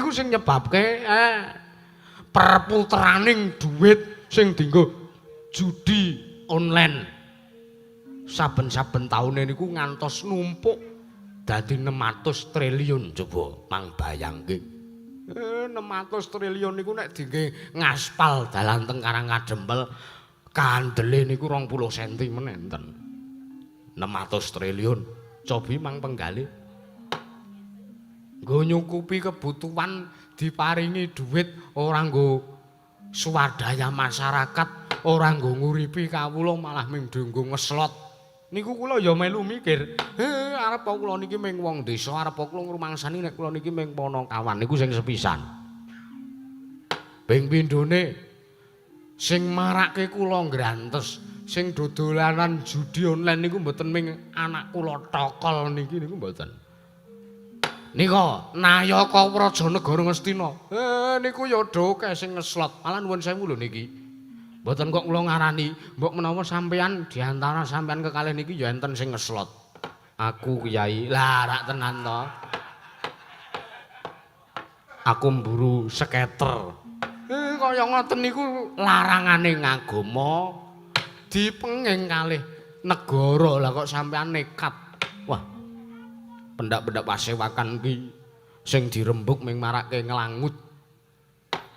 Niku sing nyebabke perputeraning duit sing dienggo judi online. Saben-saben taune niku ngantos numpuk dadi 600 triliun, coba mang bayangke. 600 triliun niku nek dienggo ngaspal dalan teng Karangkadempel kandele niku 20 cm men enten. 600 triliun. Cobi mang penggalih. Nggo nyukupi kebutuhan diparingi duit ora nggo swadaya masyarakat, ora nggo nguripi kawula, malah ming nggo ngeslot. Niku kula ya melu mikir, arep kula niki ming wong desa, arep kula ngrumangsani nek kula niki ming panakawan niku sing sepisan. Ping pindhone sing marake kula nggrantes, sing dodolanan judi online niku mboten ming anak kula tokol niki niku mboten. Nika Nayaka Praja Negara Ngastina. Niku ya do akeh sing ngeslot. Malah nuwun sewu lho niki. Mboten kok kula ngarani, mbok menawa sampean diantara sampean kekalih niki ya enten sing ngeslot. Aku Kyai, lah rak tenan to. Aku mburu scatter. Kaya ngoten niku larangane ngagama dipenging kalih negara, lah kok sampean nekat. Wah. Pendak-pendak pasewakan ki sing dirembug ming marake nglangut.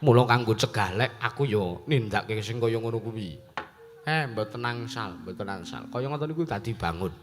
Mula kanggo cegah lek aku ya nindakake sing kaya ngono kuwi. Mboten angsal, mboten angsal. Kaya ngoten niku dadi bangun.